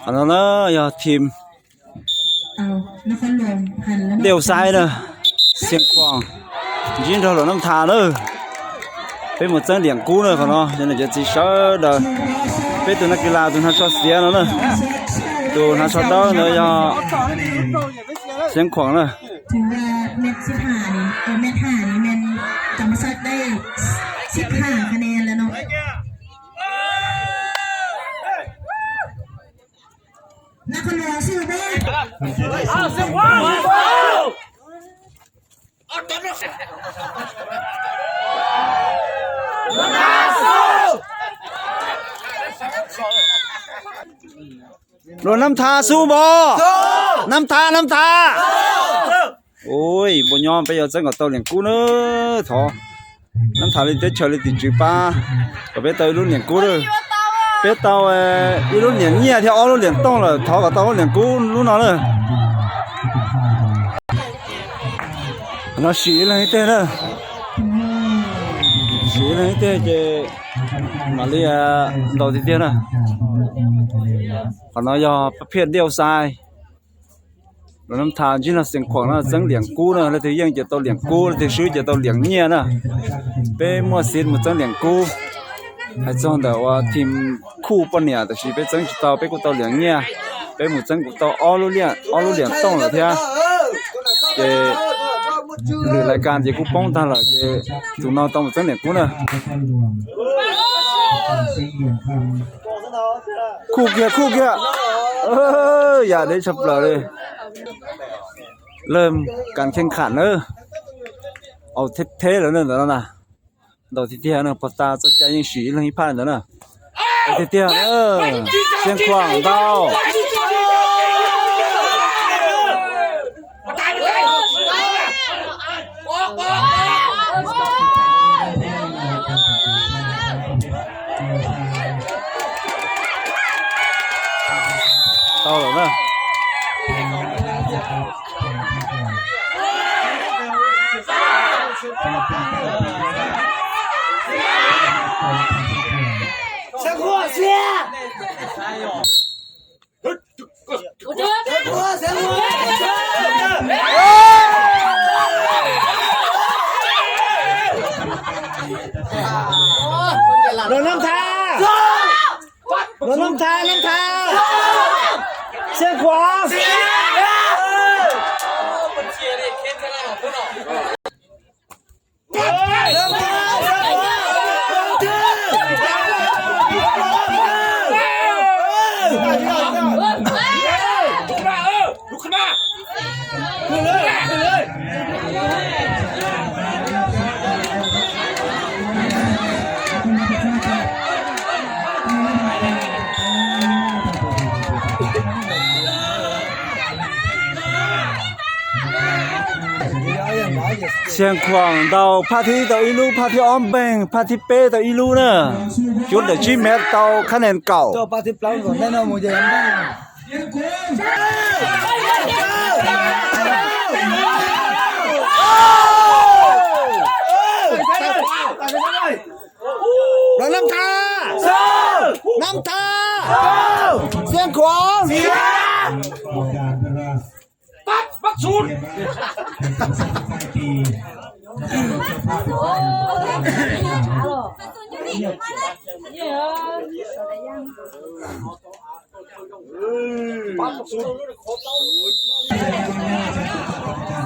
ອັນນັ້ນເນາະ ຢາທີມ ເອົາ ນະຄອນຫຼວງ ເດວຊາຍເນາະ ຊຽງຂວາງ ຍິງເຂົ້າຫຼວງນ້ຳທາເນາະ ເປັນໝູ່ເຊິ່ງຫຼຽງກູເນາະ ເຂົາເນາະ ຈັ່ງໃດຈະຊິເຊີເດີ ເປັນໂຕນັກກິລາ ໂຕນັກຊອດເຊຍເນາະ ໂຕນັກຊອດເດີເນາະ ຊຽງຂວາງເນາະ. ຖືວ່າແມັດສຸດທ້າຍນີ້ ເອີ ແມັດຫ້ານີ້ແມ່ນຈຳປາສັກໄດ້ສິບຫ້າຄະແນນແລ້ວເນາະ. ນະຄອນຫຼວງສູ້ບໍ່? ເອົາ ເຊຍງຂວາງ ຫຼວງນ້ຳທາສູ້ບໍ່? ນ້ຳທາ ນ້ຳທາ ໂອ້ຍ ບໍ່ຍອມ ໄປເອົາເຊິ່ງເອົາເຕົາຫຼຽງກູເນີ ຖອ ນ້ຳທາເລີຍເຕະເຊີເລີຍຕິດຈື່ປາ ກໍໄປເຕົາອີລຸນຫຼຽງກູເນີ ໄປເຕົາອີລຸນຫຼຽງເງ່ຍ ທີ່ເອົາລຸນຫຼຽງຕ້ອງລະ ຖອ ກໍເຕົາລຸນຫຼຽງກູລຸນເນາະເນີ ເນາະ ສີເລີຍເຕະເນີ ສີເລີຍເຕະ ເຈ ມາເລຍ ເຕົາຕິດເຕະເນີ ຂະນ້ອຍຢໍປະເພດດຽວຊາຍ ລະນ້ຳທານຈິນນະ ຊຽງຂວາງນະ ເຊິ່ງຫຼຽງກູນະ ລະທີ່ຢ້ຽງຈະເຕົາຫຼຽງກູ ລະທີ່ຊືຈະເຕົາຫຼຽງເງ່ຍນະ ເປ້ມົວສິດໝົດເຊິ່ງຫຼຽງກູ ໃຫ້ຊ່ອງແຕ່ວ່າທີມຄູ່ປະເນຍ ແຕ່ຊິເປ້ເຊິ່ງຊິເຕົາ ເປ້ກູເຕົາຫຼຽງເງ່ຍ ເປ້ໝູ່ເຊິ່ງກູເຕົາອໍລຸລຽງ ອໍລຸລຽງຕ້ອງລະເທຍ ເຈ ຫຼືລາຍການເຈກູປ້ອງຕາລະ ເຈ ສູນນອນຕ້ອງເຊິ່ງຫຼຽງກູນະ ຄູ່ເກຍ ຄູ່ເກຍ ເອີ ຢ່າໄດ້ສັບເລີຍ ເລີ່ມການແຂ່ງຂັນເດີ ເອົາເທໆແລ້ວເນີ ຕອນນັ້ນນະ ດອກທີ່ເທເນີ ປອດຕາສົນໃຈຍັງສີເລື່ອງທີ່ຜ່ານເດີ ເອົາເທໆເດີ ຊຽງຂວາງເຕົາ ເຕົາແລ້ວນະ ໂດນນ້ຳທາ ໂດນນ້ຳທາ ນ້ຳທາ ຊຽງຂວາງ ຊຽງຂວາງເຕົາ ພາທີເຕົາອີລຸ ພາທີອ້ອມແບ່ງ ພາທີເປ້ເຕົາອີລຸເນີ ຈຸດເດີຈີແມັດເຕົາຄະແນນເກົ່າ ລະນ້ຳທາ ນ້ຳທາ ຊຽງຂວາງ ປັບ ບັກສູນ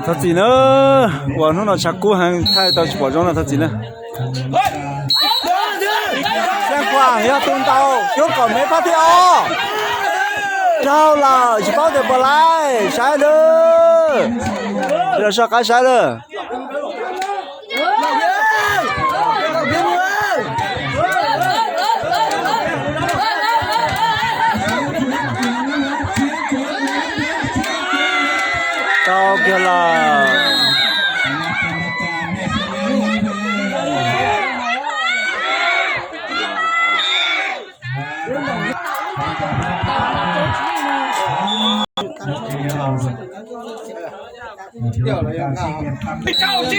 ທັດສີເນີ ວ່າໜູນເອົາຊັກກູໃຫ້ໄທຕອນສະປອດຈອງນະ ທັດສີເນີ ແຊງຂວາງ ຢາຕູນເຕົາ ຍົກກ່ອນແມ່ພາທີອໍ ເຈົ້າລະ ຊິເປົ່າແຕ່ບໍ່ຫຼາຍ ໃຊ້ເດີ ເດີຊອກກາໃຊ້ເດີ ເຕົາເກຍລາ ເຈົ້າຊິ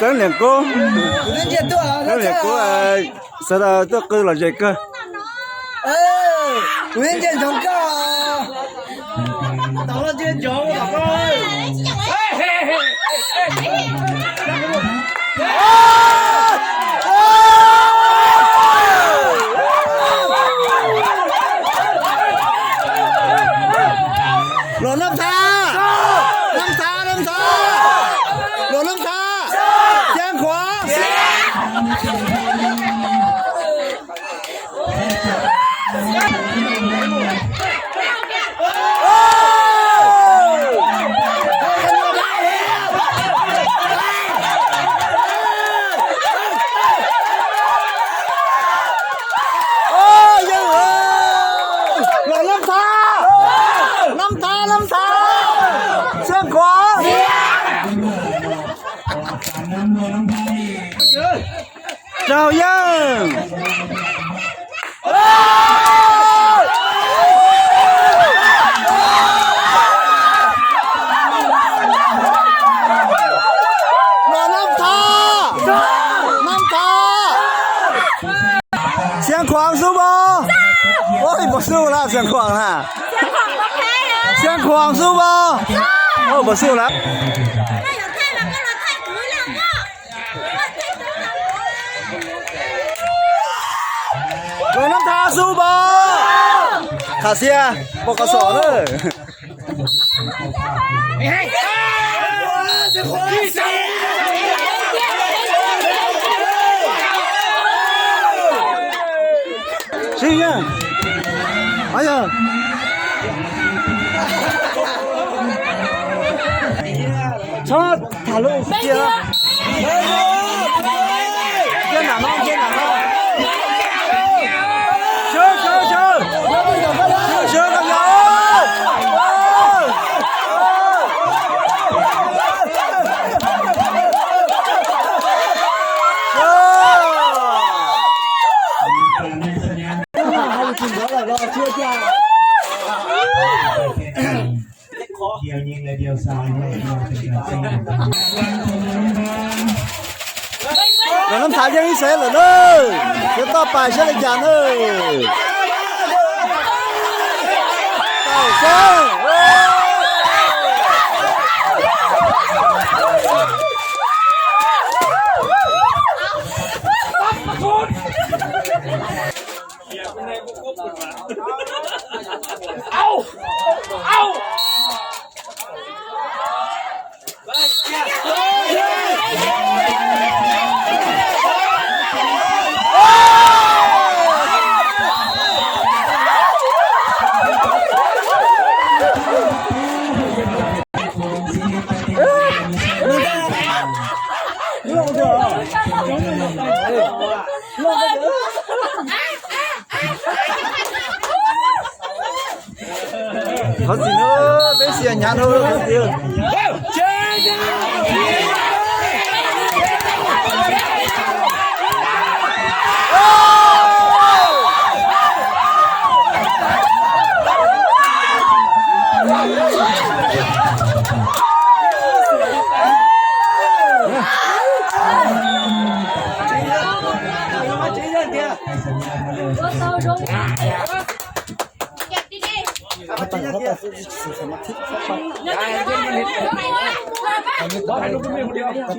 真两个，五年前多少？真两个，哎，是的，这个老这个。哎，五年前从这啊，打了这球，打了。 ຫຼວງນ້ຳທາ ນ້ຳທາ ນ້ຳທາ ຫຼວງນ້ຳທາ ຊຽງຂວາງ ໂອ້ຍ ເຢີ້ ເຢີ້ ນ້ຳທາ ນ້ຳທາ ນ້ຳທາ ຊຽງຂວາງ ເຈົ້າເຢີ້ ຫຼວງນ້ຳທາ ນ້ຳທາ ຊຽງຂວາງສູ້ບໍ່? ໂອ້ຍ ບໍ່ສູ້ລະ ຊຽງຂວາງນະ ຊຽງຂວາງບໍ່ແພ້ເດີ ຊຽງຂວາງສູ້ບໍ່? ໂອ້ ບໍ່ສູ້ລະ ເບິ່ງນ້ຳທາສູ້ບໍ່? ຂ້າເຊຍ ປກສ ເດີ. 谁呀？哎呀！他 他路接了。接哪呢？接哪呢？球，球，球！球，球，球！球！ ດຽວຍິງ ແລະ ດຽວຊາຍ ແລ້ວນ້ຳທາຍັງມີເຊລະເດີ ດຽວຕໍ່ໄປເຊລະຈັນເດີ ເກົ້າເກົ້າ ເອົ້າ ເອົາ ເອົາ ເຂົາຊິເນາະ ໄປເສຍຫຍັງເນາະ ເຂົາຊິ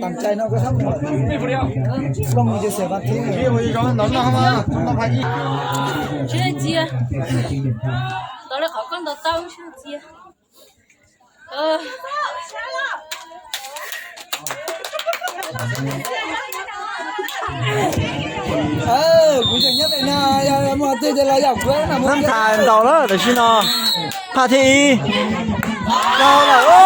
ຕັ້ງໃຈເນາະ ກໍທຳ ຕ້ອງມີແຕ່ສະມາທິ ເຊື່ອເຈຍ ຕອນແລກເຂົາກໍເຕົາເຊື່ອເຈຍ ເອີ ເອີ ກູຈະເຫຍບໄປນາ ຢ່າ ຢ່າມົວເຕະ ຢ່າ ຢ່າເພື່ອນນະ ນ້ຳທານເຕົາເລີຍ ເດຊິໂນ ພາທີອີ ເຕົາເລີຍ ໂອ້ຍ.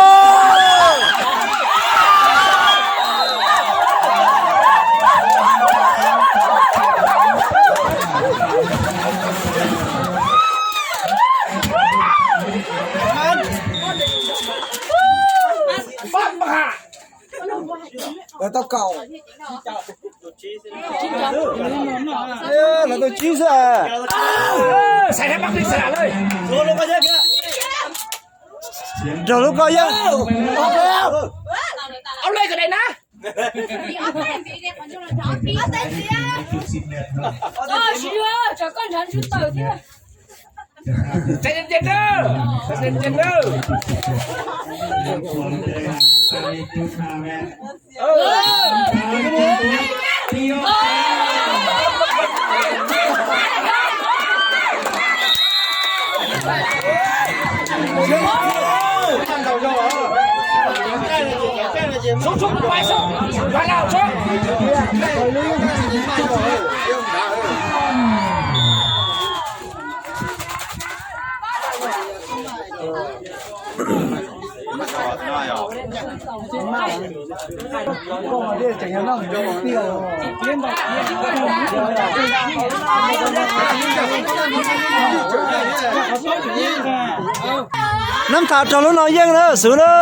ໃສ່ໃຫ້ບັກນີ້ຊະນະເລີຍ ໂດນລົງມາເດີ ເດີນລົງກ່ອນເດີ ອອກແລ້ວ ເອົາເລີຍກໍໄດ້ນະ ໃຈເຢັນໆເດີ ໃຈເຢັນໆເດີ ເອີ ຊຸກໆໄປ ຊຸກ ພາລາວ ຊຸກ. ນ້ຳຕາຈະລຸນເອົາເຢີ້ງເດີ ສູ້ເດີ.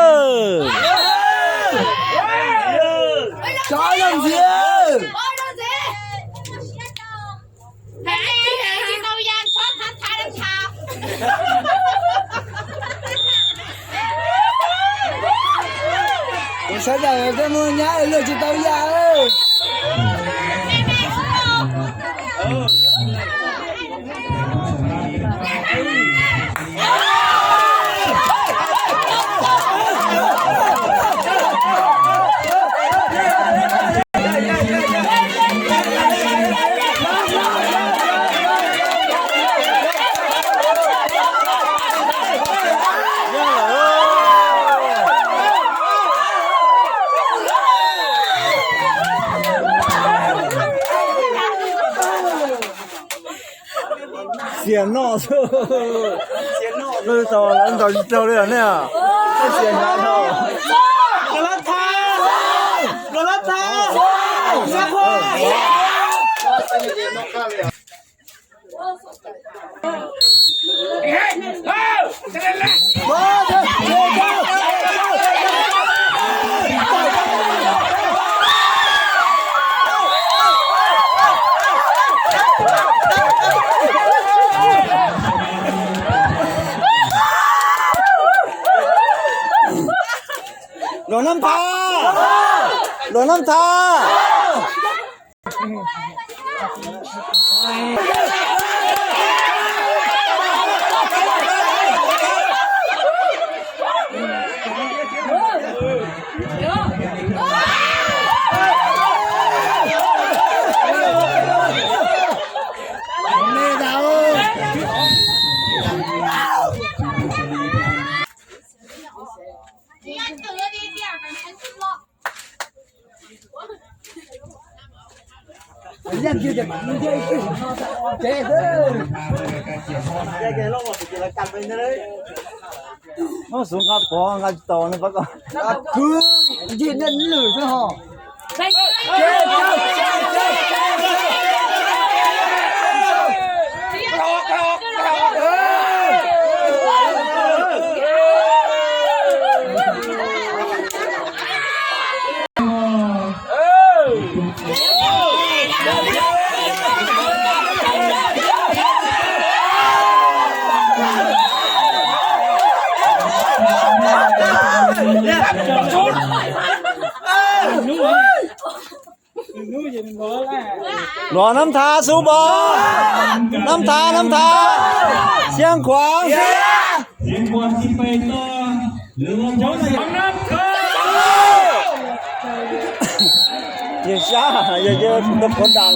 เสียนอก เสียนอก เลยต่อ แล้วต่อเจ้าเลยเนี่ย เสียนอก โดนัลด์ทรัมป์ โดนัลด์ทรัมป์ เสียควาย ຫຼວງນ້ຳທາ ຫຼວງນ້ຳທາ. ຫຼວງນ້ຳທາສູ້ບໍ່? ນ້ຳທາ ນ້ຳທາ ຊຽງຂວາງ ເຢັນຊ້າ ຢ່າເຢີ້ ກົດດັນ.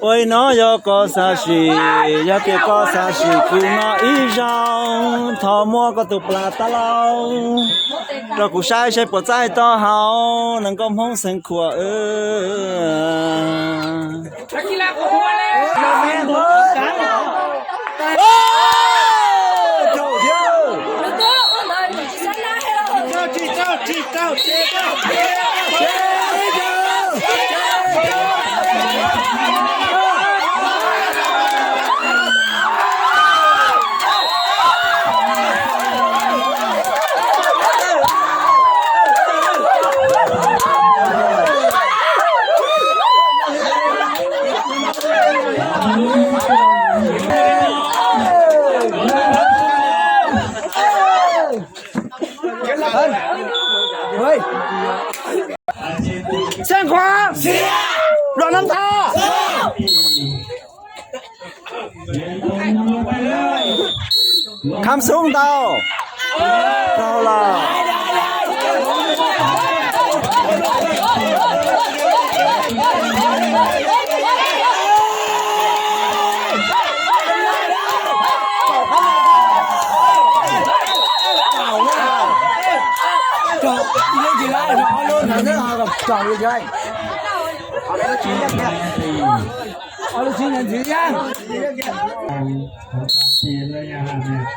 ໂອ້ຍນໍ ຍໍກໍສາຊີ ຢ່າເກະກໍສາຊີ ກູນໍອີ່ເຈົ້າ ທໍມົວກໍຕຸປາຕາເລົາ ເຈົ້າກູຊາຍໃຊ້ປົວໃຈຕໍ່ເຮົາ ນັ່ງກໍຫົງເສັງຂົວເອີ. ນັກກິລາກໍຫົວແລ້ວ ໂອ້ ເຈົ້າ ເຈົ້າ. ເຊງຂວາງ ເຊຍ ຫຼວງນ້ຳທາ ຄຳສູງ ເຕົາ ເຕົາລາວ.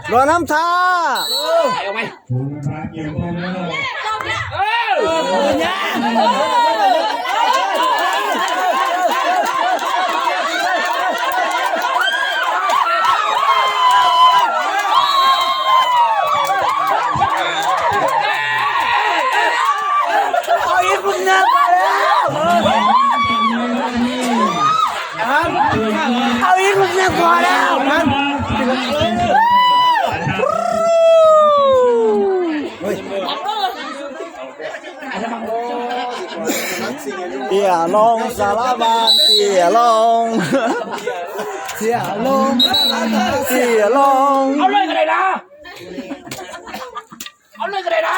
ຫຼວງນ້ຳທາ ເອົາອີກ ເອົາອີກ ພໍແລ້ວ ເຕ້ຍລົງ ສາລະບານ ເຕ້ຍລົງ ເຕ້ຍລົງ ເອົາເລີຍກໍໄດ້ນະ ເອົາເລີຍກໍໄດ້ນະ.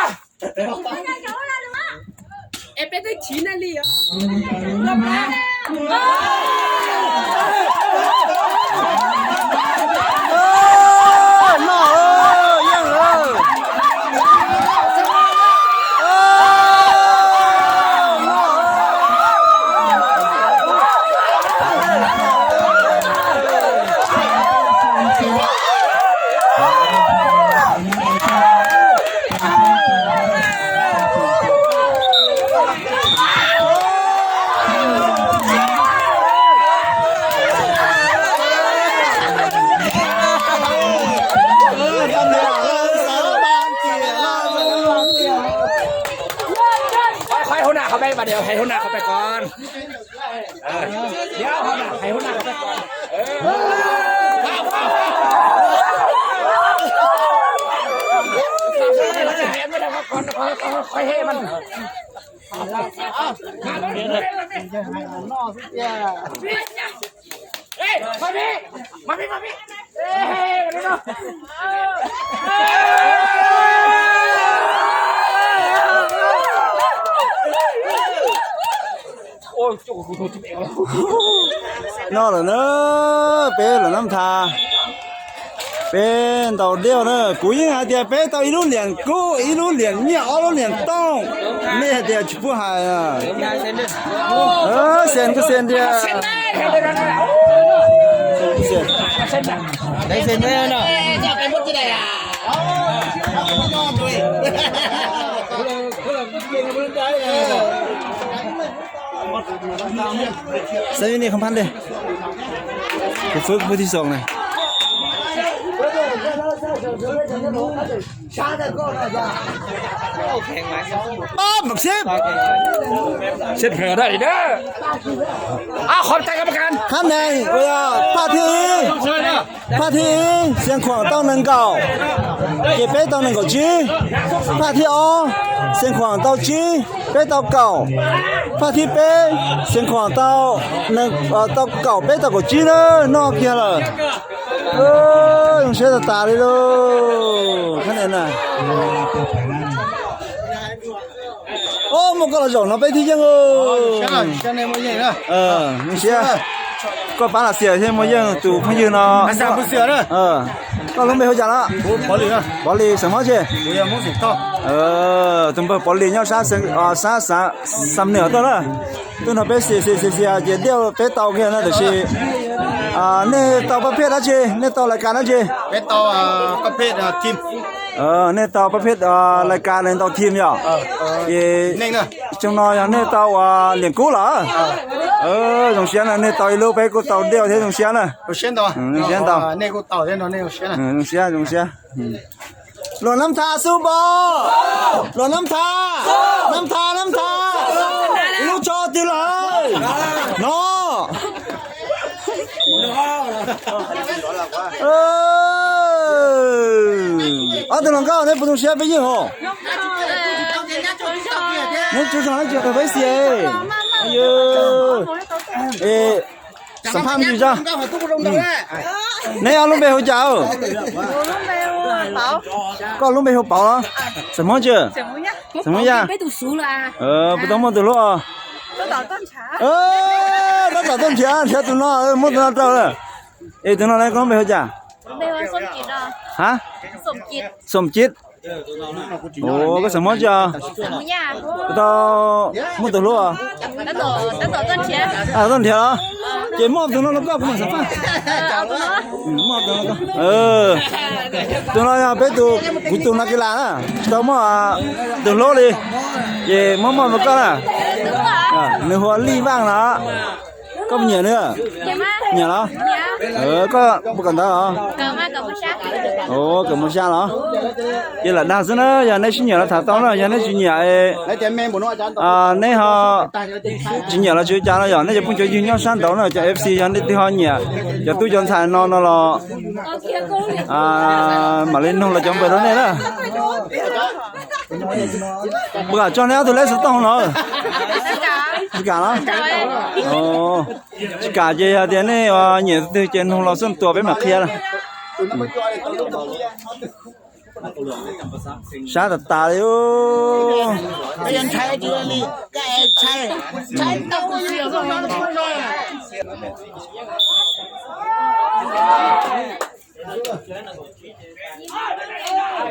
ໃຫ້ຫົວໜ້າເຂົ້າໄປ ບາດດຽວໃຫ້ຫົວໜ້າເຂົ້າໄປກ່ອນ. ເອີ ດຽວ ໃຫ້ຫົວໜ້າເຂົ້າໄປກ່ອນ ເອີ ເຮີ້ຍ ມາພີ້ ມາພີ້ ມາພີ້ ເອີ ມາພີ້ເນາະ. ໂອ້ຍ ໂອ້ໂຫ ນໍລະເນີ ເປ້ລະນ້ຳທາ ເປ້ເຕົາດຽວເນີ ກູຍິງຫາເຕຍ ເປ້ເຕົາອີລຸນຫຼຽນ ກູອີລຸນຫຼຽນ ເມຍອໍລຸນຫຼຽນ ຕ້ອງ ເມຍເຕຍ ຜູ້ຫາຍ ເອີ ເຊັນຄືເຊັນເດຍ ເຊັນ ໄດ້ເຊັນແລ້ວເນາະ. ໃສ່ຢູ່ນີ້ ຄຳພັນເດ້ ໄປຝຶກຜູ້ທີສອງນະ. ອ້າວ ບັກເຊບ ເຊັດເຜີໄດ້ເດີ. ອ້າວ ຂອບໃຈກຳມະການ. ຄະແນນ ພະທີ ພະທີ ຊຽງຂວາງເຕົ້າໜຶ່ງເກົ້າ ເກເປ້ເຕົ້າໜຶ່ງເກົ້າຈີ ພະທີອໍ ຊຽງຂວາງເຕົ້າຈີ ເປ້ເຕົ້າເກົ້າ ພະທີເປ້ ຊຽງຂວາງເຕົ້າໜຶ່ງ ເອີ ເຕົ້າເກົ້າ ເປ້ເຕົ້າເກົ້າຈີເດີ ນອກເກຍເລີ. ເອີ ຕ້ອງເຊຕາຕາເລີຍໂລ ຄະແນນນະ. ໂອ້ ໝົດກໍລະຈອງເນາະ ໄປທີ່ຍັງເອີຍ ເອີ ມັນເຊຍ ກໍປາລະເຊຍທີ່ມາເຢີ້ງຕູພະຍືນເນາະ ພາສາຜູ້ເຊຍເດີ ເອີ ກໍລົງໄປຫົວຈານລະ ໂອ້ ປໍລີນະ ປໍລີສະໝໍເຊ ໂອ້ຍ ມົງສິງເທາະ ເອີ ຕຸ້ມເປີປາລີຍອດຊາ ເຊ ອາ ຊາ ສາ ສຳເໜືອຕົວເດີ ຕຸ້ນເຮົາໄປເຊ ເຊ ເຊ ເຊ ເຈດຽວໄປເຕົາເກນນະ ແຕ່ຊິ ອາ ເນເຕົາປະເພດອາຊີ ເນເຕົາລາຍການອາຊີ ໄປເຕົາ ອາ ປະເພດ ອາ ທີມ ເອີ ເນຕາວປະເພດ ເອີ ລາຍການເນຕາວທີມເນາະ. ເອີ ເອີ ເອ ເໜັງເນາະ ຈັ່ງນ້ອຍເນຕາວ ອາ ລ້ຽງກຸລະ. ເອີ ເອີ ສົງສຽນເນຕາວອີໂລໄປກຸຕາວດຽວເທສົງສຽນນະ. ສົງສຽນຕາວ ອືມ ສົງສຽນຕາວ ເນກຸຕາວເທເນາະ ເນສົງສຽນນະ. ອືມ ສົງສຽນ ສົງສຽນ. ອືມ ຫຼວງນ້ຳທາສູ້ບໍ່? ຫຼວງນ້ຳທາ ນ້ຳທາ ນ້ຳທາ ລູກຊໍດຕິເລີຍເນາະ. ເອີ ອາ ຕະຫຼອງເກົ້າ ໃນປະຕູເຊຍໄປຍິງໂຫ ໃນຈຸດສອງຈຸດໄປເຊຍ. ເອີ ສຳພາດຢູ່ຈ້າ ໃນອາລົມເບໂຮຈາວ ກໍລົມເບໂຮເປົາເນາະ. ສະໝໍເຈີ ສະໝໍຢາ ໄປຕູສູລະ. ເອີ ໄປຕ້ອງມົດຕູໂລ. ເອີ ຕ້ອງຕາຕົ້ນເທຍ ເທຍຕູນອ ເອີ ມົດຕູນອເຈົ້າເອີ. ເອ ຕູນອໄດ້ກໍລົມເບໂຮຈາ ເບໂຮສົມຈິດເນາະ. ຮະ ສົມຈິດ ສົມຈິດ. ໂອ້ ກໍສະໝໍເຈີ ສະໝໍຢາ ກໍຕ້ອງມົດຕູໂລ. ອາ ຕົ້ນເທຍ ອາ ຕົ້ນເທຍເນາະ. ເຈມອບຕູນອລະກໍມາສະປາ ເອີ ເອົາຕູນອ ອືມ ມອບຕູນອລະກໍ ເອີ ຕູນອລະໄປຕູ ກູຕູນັກກິລານະ ຕ້ອງມອບ ອາ ຕູໂລເລີຍ. ເຈມອບ ມອບລະກໍນະ ອາ ໃນຫົວລີບາງນະ. ກໍເໜຍເດີ ເໜຍເນາະ. ເອີ ກໍບໍ່ກັນດາເນາະ. ໂອ້ ເກີດມາຊາເນາະ. ເອີ ລະດາຊະເນາະ ຢ່າໃນຊິເໜຍລະຖາຕອງເນາະ ຢ່າໃນຊິເໜຍ ເອ ອາ ໃນເຮົາຊິເໜຍລະຊື່ຈານເນາະ. ຢ່າໃນຈະພຸ້ງຈະຍືນຍອດຊານດອກເນາະ ຈາກເອັຟຊີ ຢ່າໃນທີ່ເຮົາເໜຍ ຈະຕູ້ຈອນສາຍນອນເນາະ. ອາ ມາເຫຼັ້ນນົງລະຈອມເປີດໂດເນເດີ. ບໍ່ກະຈອນແລ້ວໂຕແລກສະຕ້ອງເນາະ. ຊິກາເນາະ. ໂອ້ ຊິກາເຈຍາດຽວນີ້ວ່າເຫຍຕື່ເຈນຫົງລອສ່ວນຕົວໄປມາເຄຍລະ ຊາຕາຕາເລີຍ. ໂ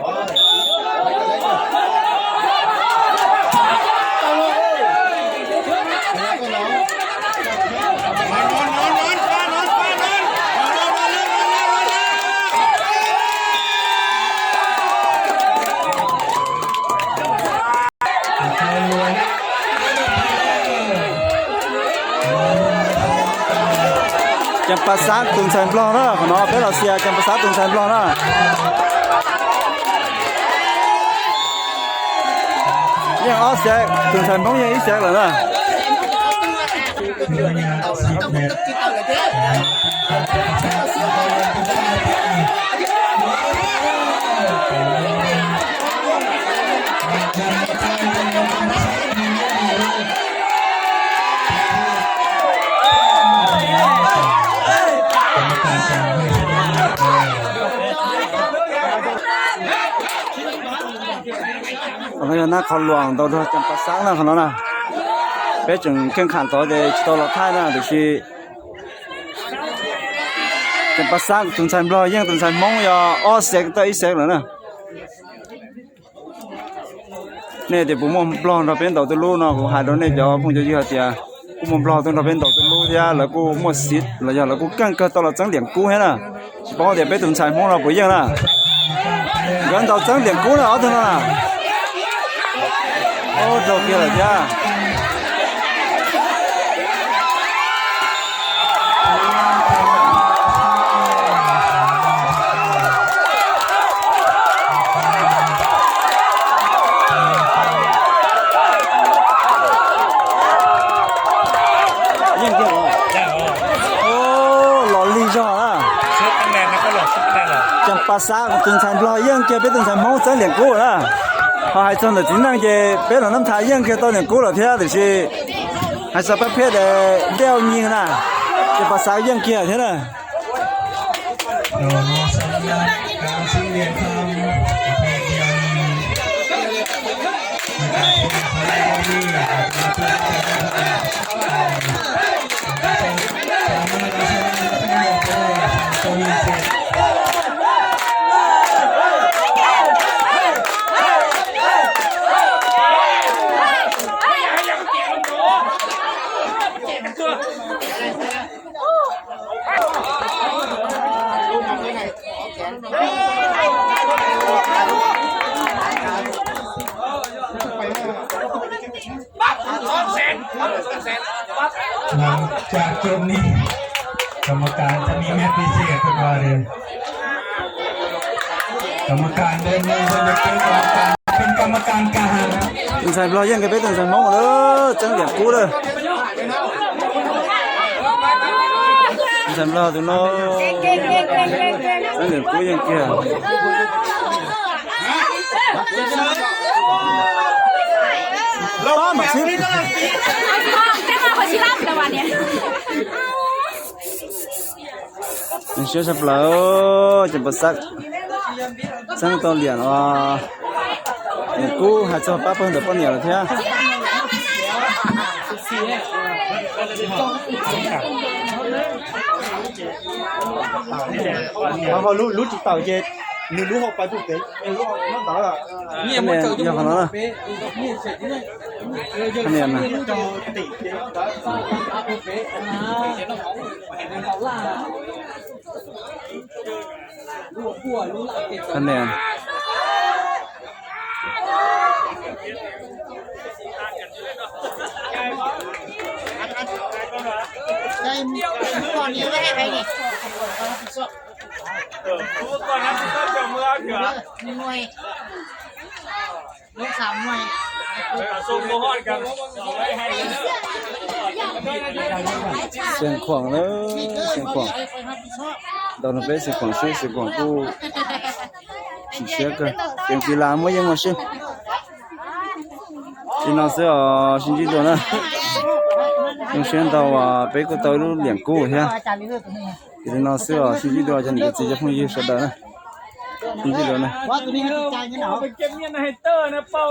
ອ້ ຈຳປາສັກ ຕຸນໄຊບລັອກເດີເນາະ ເປັນຣັດເຊຍ ຈຳປາສັກ ຕຸນໄຊບລັອກເນາະ. ຍັງອອກແຊກ ຕຸນໄຊມົ້ງຍັງອີກແຊກແລ້ວເນາະ. ອັນນີ້ນະ ເຂົາຫຼວງໂຕດວຍຈຳປາສັກນະ ເຂົານະ ເປັນຈຶ່ງແຂ່ງຂັນຕໍ່ເດ ໂຕລະທ້າຍນະ ເດຊິ ຈຳປາສັກ ຕຸນໄຊບລັອກ ແຍ່ງຕຸນໄຊມົ້ງ ຢາ ອອກແຊກຕໍ່ອີກແຊກແລ້ວນະ. ແນ່ເດ ປູ່ມົ້ງບລັອກ ເຮົາເປັນເຕົາຕຸລູເນາະ ຫາໂດເນດ ເຈົ້າ ພຸ້ງເຈົ້າເຍືອເຕຍ ປູ່ມົ້ງບລັອກ ເປັນເຕົາຕຸລູເຕຍ ແລ້ວກູໝົດສິດ ແລ້ວຢາ ແລ້ວກູກັນເກີດຕະຫຼອດຈັງຫຼຽງກູໃຫ້ນະ. ຊິປ້ອງເດ ໄປຕຸນສາຍໂຮງລາວປູເຢີງນະ ເກີນເຕົາຈັງຫຼຽງກູນະ ເອົາເຖິງນະ. ໂອ້ ໂຕເກຍລະຈາ ຍິງເກີນ ໂອ້ ຫຼໍ່ລີຈອນະ ຊຸດແນນນະ ກໍຫຼໍ່ຊຸດແນນລະ ຈຳປາສັກ ຕຸນໄຊບລັອກ ເຢີ້ງເກຍ ເປັນຕຸນໄຊໂຮງ ເຈີຫຼຽງກູລະ ເຂົາໃຫ້ຊົນລະຈິງນັ່ງເຈ ເປັນລະນ້ຳທາ ເຢີ້ງເກຍຕໍ່ຫຼຽງກູລະເທດຊິ ໃຫ້ສະປະເພດ ເອີ ແດວຍິງນະ ຈຳປາສັກ ເຢີ້ງເກຍເທນະ. ສຳລັບການຊິງຫຼຽນຄຳປະເພດດຽວນີ້ ໂອ້ ຫຼັງຈາກຈົບນີ້ ກຳມະການຈະມີແມັດພິເສດເພິ່ນວ່າເດີ ກຳມະການເດີ ເພິ່ນຈະເປັນກຳມະການ ເປັນກຳມະການກາງ. Tần Sài Blo yên cái bếp Tần Sài Mông ơi, trắng điểm cũ đây. Tần Sài Blo tụi nó trắng điểm cũ yên kìa. Lo mà xíu. Mình sẽ sắp lỡ cho bật sắc. Sáng tao liền à. Để cũ hai cho bác phân được con nhiều thế. Họ họ lũ lũ chỉ tàu chết. Nư lũ họ phải tụt tế. Lũ họ nó tàu là. Cái này giờ họ nói là. Cái này là. Cái này. Seng khuang le, seng khuang. Dau na pe seng khuang si, seng khuang ku. Si sia ke. Seng ki la mo yang mo si. Ti na se o, sin ji do na. Yung sien dau a, pe ku tau lu liang ku hia. Ti na se o, sin ji do jan ke ti ja phong yi sa da na. Sin ji do na.